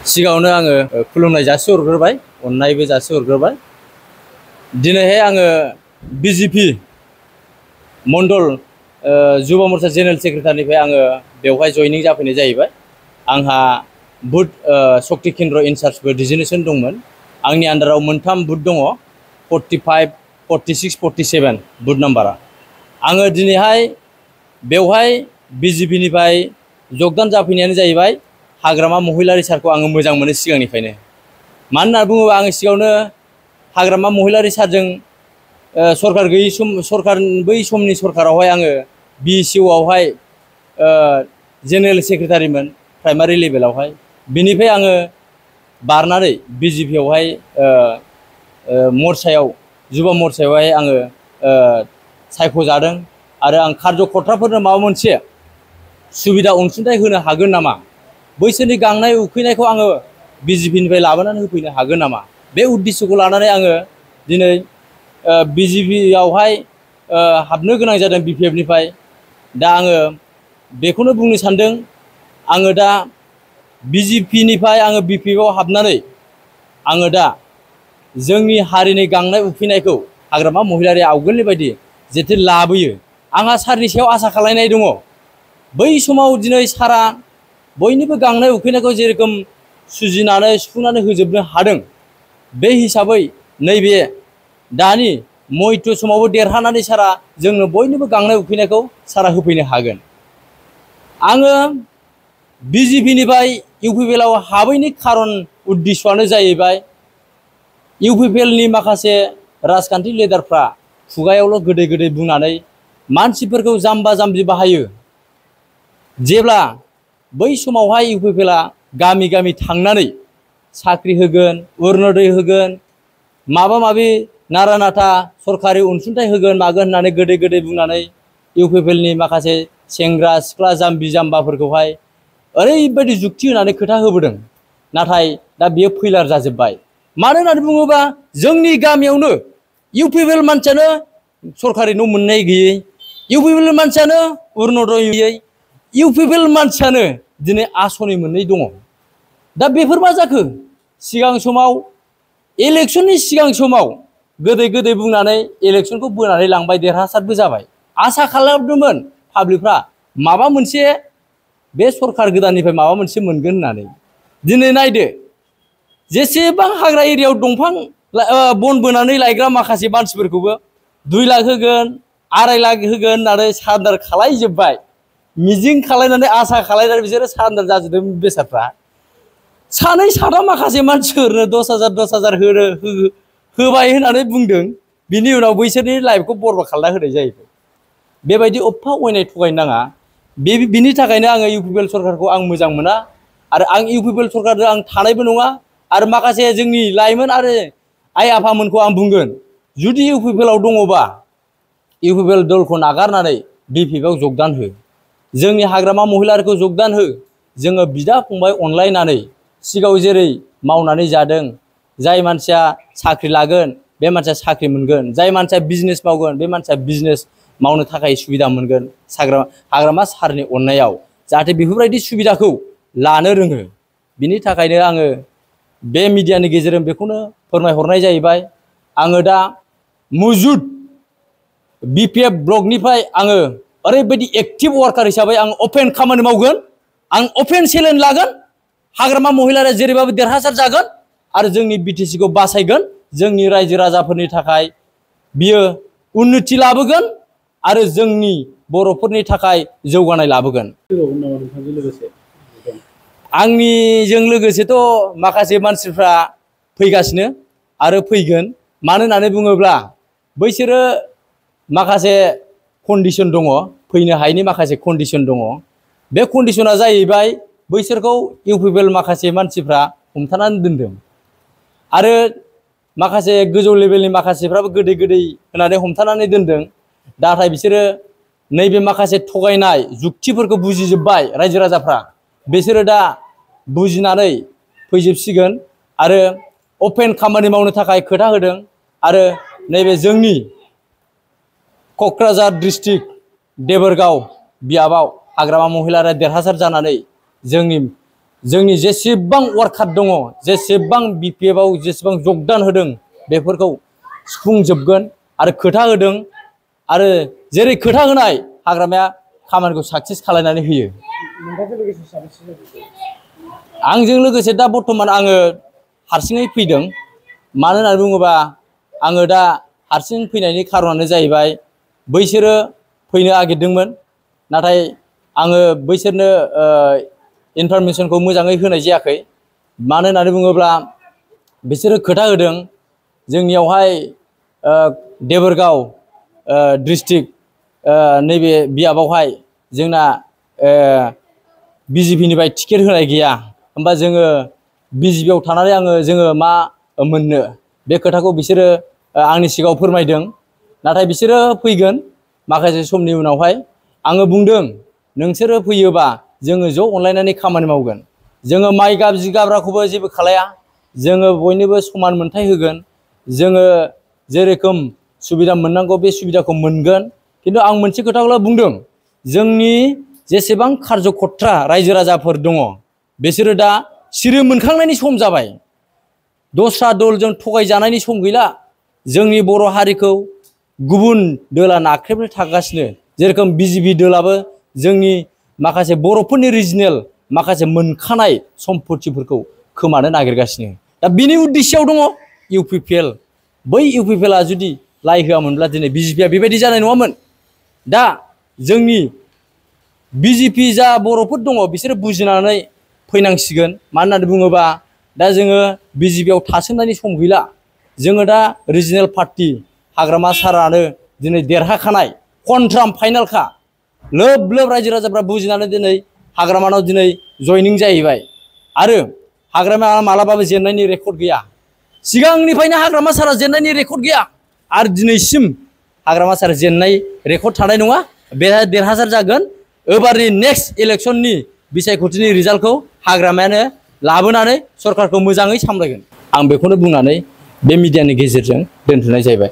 सिगाङावनो आङो खुलुमनाय जासिहरग्रोबाय, अननायबो जासिहरग्रोबाय। दिनैहाय आङो बिजेपि मण्डल युवा मोर्चा जेनेरेल सेक्रेटारिनिफ्राय आङो बेवहाय जयनिं जाफैनाय जाहैबाय। आंहा बुथ शक्ति केन्द्र इनचार्जबो डिजिगनेसन दंमोन। आंनि आन्दाराव मोनथाम बुथ दङ, 45, 46, 47 बुथ नाम्बारा। आङो दिनैहाय बेवहाय बिजेपिनिफ्राय जगदान जाफैनायानो जाहैबाय हाग्रामा महिलारि सारखौ आङो मोजां मोनो सिगांनिफ्रायनो। मानो होनना बुङोबा आङो सिगाङावनो हाग्रामा महिलारि सारजों सरकार गैयै बै समनि सरकारावहाय आङो BCOआवहाय जेनेरेल सेक्रेटारिमोन प्राइमारि लेभेलावहाय। बिनिफ्राय आङो बारनानै बिजेपिआवहाय मर्चायाव युवा मर्चायावहाय आङो सायख'जादों आरो आं कार्यकर्ताफोरनो माबा मोनसे सुबिदा अनसुंथाइ होनो हागोन नामा, बैसोरनि गांनाय उखैनायखौ आङो बिजेपिनिफ्राय लाबोनानै होफैनो हागोन नामा, बे उद्देश्यखौ लानानै आङो दिनै बिजेपिआवहाय हाबनो गोनां जादों BPFनिफ्राय। दा आङो बेखौनो बुंनो सानदों, आङो दा बिजेपिनिफ्राय आङो BPFआव हाबनानै आङो दा जोंनि हारिनि गांनाय उखैनायखौ हाग्रामा महिलारि आवगोलनि बायदि जेथे लाबोयो, आंहा सारनि सायाव आसा खालायनाय दङ। बै समाव दिनै सारा बयनिबो गांनाय उखैनायखौ जेरोखोम सुजिनानै सुफुंनानै होजोबनो हादों, बे हिसाबै नैबे दानि मैथ्रु समावबो देरहानानै सारा जोंनो बयनिबो गांनाय उखैनायखौ सारा होफैनो हागोन। आङो बिजेपिनिफ्राय इउपिपिएलआव हाबैनि खारन उद्देश्यआनो जाहैबाय इउपिपिएलनि माखासे राजखान्थि लिडारफ्रा खुगायावल' गोदै गोदै बुंनानै मानसिफोरखौ जाम्बा जाम्बि बाहायो। जेब्ला बै समावहाय इउपिपिएलआ गामि गामि थांनानै साख्रि होगोन, अरुनदय होगोन, माबा माबि नारा नाथा सरकारि अनसुंथाइ होगोन मागोन होननानै गोदै गोदै बुंनानै इउपिपिएलनि माखासे सेंग्रा सिख्ला जाम्बि जाम्बाफोरखौहाय ओरैबायदि जुक्ति होनानै खोथा होबोदों। नाथाय दा बियो फैलार जाजोब्बाय। मानो होननानै बुङोबा जोंनि गामियावनो इउपिपिएल मानसियानो सरकारि न' मोननाय गैयै, इउपिपिएल मानसियानो अरुनदय गैयै, इउपिपिएल मानसियानो दिनै आसनि मोननै दङ। दा बेफोर मा जाखो? सिगां समाव इलेक्सननि सिगां समाव गोदै गोदै बुंनानै इलेक्सनखौ बोनानै लांबाय, देरहासारबो जाबाय। आसा खालामदोंमोन पाब्लिकफ्रा माबा मोनसे बे सरकार गोदाननिफ्राय माबा मोनसे मोनगोन होननानै। दिनै नायदो, जेसेबां हाग्रा एरियायाव दंफां बन बोनानै लायग्रा माखासे मानसिफोरखौबो 2 लाख होगोन, 2.5 लाख होगोन होननानै सारेन्डार खालायजोब्बाय। मिजिं खालायनानै आसा खालायनानै बिसोरो सारेन्डार जाजोबदों बेसादफ्रा। सानै साथाम माखासे मानसिफोरनो 10,000 होबाय होननानै बुंदों, बिनि उनाव बैसोरनि लाइफखौ बरबाद खालामना होनाय जायो। बेबायदि अफा अयनाय थगायनो नाङा। बिनि थाखायनो आङो इउपिपिएल सरकारखौ आं मोजां मोना आरो आं इउपिपिएल सरकारजों आं थानायबो नङा। आरो माखासे जोंनि लाइमोन आरो आइ आफामोनखौ आं बुंगोन, जुदि इउपिपिएलआव दङबा इउपिपिएल दलखौ नागारनानै BPFआव जगदान हो, जोंनि हाग्रामा महिलारिखौ जगदान हो। जोङो बिदा फंबाय अनलायनानै सिगाङाव जेरै मावनानै जादों, जाय मानसिया साख्रि लागोन बे मानसिया साख्रि मोनगोन, जाय मानसिया बिजनेस मावगोन बे मानसिया बिजनेस मावनो थाखाय सुबिदा मोनगोन हाग्रामा सारनि अननायाव। जाहाथे बेफोरबायदि सुबिदाखौ लानो रोङो, बिनि थाखायनो आङो बे मिडियानि गेजेरजों बेखौनो फोरमायहरनाय जाहैबाय। आङो दा मुजुद BPF ब्लकनिफ्राय आङो ओरैबायदि एक्टिभ वार्कार हिसाबै आं अपेन खामानि मावगोन, आं अपेन चेलेन्ज लागोन। हाग्रामा महिलारिया जेरैबाबो देरहासार जागोन आरो जोंनि BTCखौ बासायगोन। जोंनि रायजो राजाफोरनि थाखाय बियो उन्नति लाबोगोन आरो जोंनि बर'फोरनि थाखाय जौगानाय लाबोगोन। आंनिजों लोगोसेथ' माखासे मानसिफ्रा फैगासिनो आरो फैगोन। मानो होननानै बुङोब्ला बैसोरो माखासे कन्डिसन दङ, फैनो हायैनि माखासे कन्डिसन दङ। बे कन्डिसना जाहैबाय बैसोरखौ इउपिपिएल माखासे मानसिफ्रा हमथानानै दोनदों आरो माखासे गोजौ लेभेलनि माखासेफ्राबो गोदै गोदै होनानै हमथानानै दोनदों। नाथाय बिसोरो नैबे माखासे थगायनाय जुक्तिफोरखौ बुजिजोब्बाय रायजो राजाफ्रा। बिसोरो दा बुजिनानै फैजोबसिगोन आरो अपेन खामानि मावनो थाखाय खोथा होदों। आरो नैबे जोंनि क'क्राझार डिस्ट्रिक्ट देबोरगाव बियाबाव हाग्रामा महिलारिया देरहासार जानानै जोंनि जोंनि जेसेबां वार्कार दङ जेसेबां BPF आव जेसेबां जगदान होदों बेफोरखौ सुफुंजोबगोन आरो खोथा होदों आरो जेरै खोथा होनाय हाग्रामाया खामानिखौ साक्सेस खालामनानै होयो। आंजों लोगोसे दा बर्तमान आङो हारसिङै फैदों। मानो होननानै बुङोबा आङो दा हारसिं फैनायनि खारनानो जाहैबाय बैसोरो फैनो नागिरदोंमोन नाथाय आङो बैसोरनो इनफरमेशनखौ मोजाङै होनाय जायाखै। मानो होननानै बुङोब्ला बिसोरो खोथा होदों जोंनियावहाय देबोरगाव डिस्ट्रिक्ट नैबे बियाबावहाय जोंना BJP निफ्राय टिकेट होनाय गैया होमबा जोङो BJP आव थानानै जोङो मा मोननो बे खोथाखौ बिसोरो आंनि सिगाङाव फोरमायदों। नाथाय बिसोरो फैगोन माखासे समनि उनावहाय। आङो बुंदों नोंसोरो फैयोबा जोङो ज' अनलायनानै खामानि मावगोन। जोङो माइ गाब जिगाब्राखौबो जेबो खालाया। जोङो बयनोबो समान मोनथाय होगोन। जोङो जेरोखोम सुबिदा मोननांगौ बे सुबिदाखौ मोनगोन। खिन्थु आं मोनसे खोथाखौल' बुंदों जोंनि जेसेबां कार्जकर्ता रायजो राजाफोर दङ बिसोरो दा सिरि मोनखांनायनि सम जाबाय। दस्रा दलजों थगायजानायनि सम गैला। जोंनि बर' हारिखौ गुबुन दोला नाख्रेबनो थागासिनो जेरोखोम BJP दोलाबो जोंनि माखासे बर'फोरनि रिजनेल माखासे मोनखानाय सम्पथिफोरखौ खोमानो नागिरगासिनो। दा बिनि उद्देश्यआव दङ UPPL। बै UPPL जुदि लाइ होआमोनब्ला दिनै BJP बेबायदि जानाय नङामोन। दा जोंनि BJP जा बर'फोर दङ बिसोरो बुजिनानै फैनांसिगोन। मानो होननानै बुङोबा दा जोङो BJP आव थासोमनायनि सम गैला। जोङो दा रिजनेल पार्टी हाग्रामा सारानो दिनै देरहाखानाय कनफार्म फाइनालखा। लोब लोब रायजो राजाफ्रा बुजिनानै दिनै हाग्रामानाव दिनै जयनिं जाहैबाय। आरो हाग्रामाया मालाबाबो जेननायनि रेकर्ड गैया। सिगांनिफ्रायनो हाग्रामा सारा जेननायनि रेकर्ड गैया आरो दिनैसिम हाग्रामा सारा जेननाय रेकर्ड थानाय नङा। बेहा देरहासार जागोन। एबारनि नेक्स्ट इलेक्शननि बिसायख'थिनि रिजाल्टखौ हाग्रामायानो लाबोनानै सरकारखौ मोजाङै सामलायगोन। आं बेखौनो बुंनानै बे मिडियानि गेजेरजों दोनथ'नाय जाहैबाय।